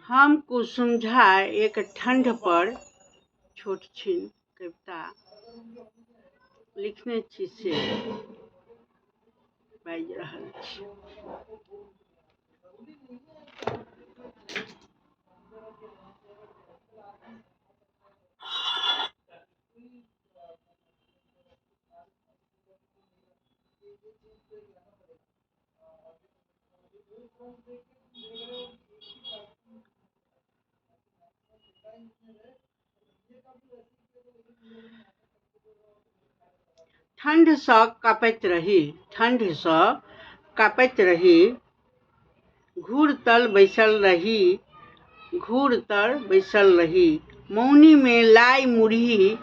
हम कुसुम झा एक ठण्ढ पर छोट छिन कविता लिखने छी से बाजि रहल छी। ठण्ढसँ कँपैत रही, ठण्ढसँ कँपैत रही, घूर तर बैसल रही, घूर तर बैसल रही, मौनीमे लाइ मुरही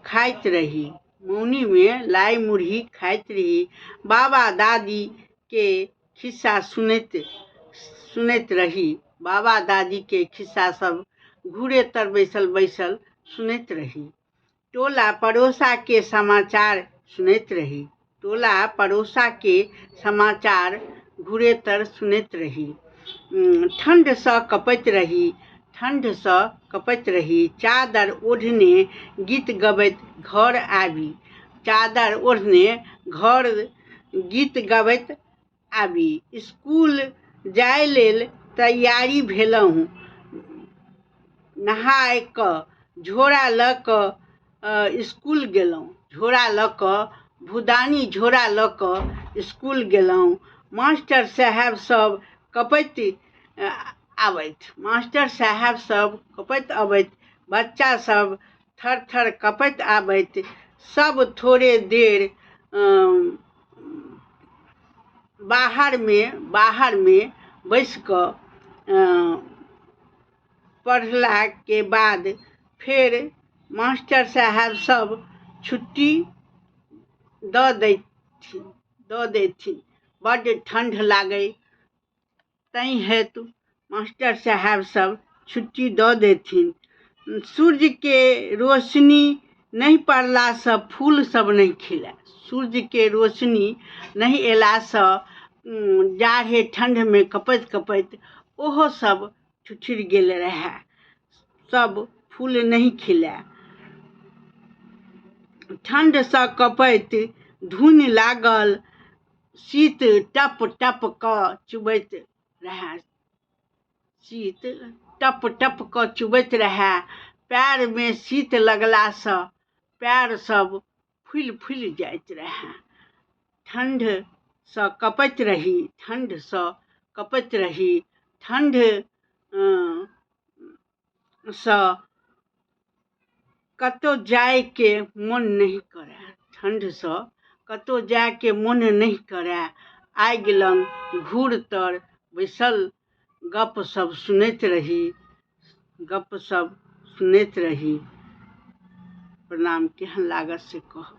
खाइत रही, मौनीमे लाइ मुरही खाइत रही, बाबा दादीके खिस्सा सुनैत सुनैत रही, बाबा दादीके खिस्सा सब घूरे तर बैसल बैसल सुनैत रही, टोला पड़ोसाके समाचार सुनैत रही, टोला पड़ोसाके समाचार घूरे तर सुनैत रही, ठण्डसँ कँपैत रही, ठण्डसँ कँपैत रही, चादर ओढ़ने गीत गबैत घर आबी, चादर ओढ़ने घर गीत गबैत आबी, इसकुल जाय लेल तैयारी भेलहुँ, नहाय कऽ झोरा लऽ कऽ इसकुल गेलहुँ, झोरा लऽ कऽ भुदानी झोरा लऽ कऽ इसकुल गेलहुँ, मास्टर साहेब सब कँपैत आबथि, मास्टर साहेब सब कँपैत अबैत, बच्चा सब थर थर कँपैत आबैत, सब थोड़े देर बाहरमे बैसि कऽ पढ़लाके बाद फेर मास्टर साहेब सब छुट्टी दऽ दैथिन। बड्ड ठण्ड लागै ताहि हेतु मास्टर साहेब सब छुट्टी दऽ देथिन। सूर्यके रोशनी नहि पड़लासँ फूल सब नहि खिलाय, सूर्यके रोशनी नहि अयलासँ जाड़े ठण्डमे कँपैत कँपैत ओहो सब ठिठुरि गेल रहए, सब फूल नहि खिलाय। ठण्डसँ कँपैत धुनि लागल, शीत टप टप कऽ चुबैत रहए, शीत टप टप कऽ चुबैत रहए, पएरमे शीत लगलासँ पएर सब फुलि फुलि जाइत रहए। ठण्डसँ कँपैत रही, ठण्डसँ कँपैत रही, ठण्ड सँ कतहु जाइके मोन नहि करए, ठण्डसँ कतहु जाइके मोन नहि करए, आगि लग घूर तर बैसल गप्प सब सुनैत रही, गप्प सब सुनैत रही। प्रणाम। केहन लागल से कहब।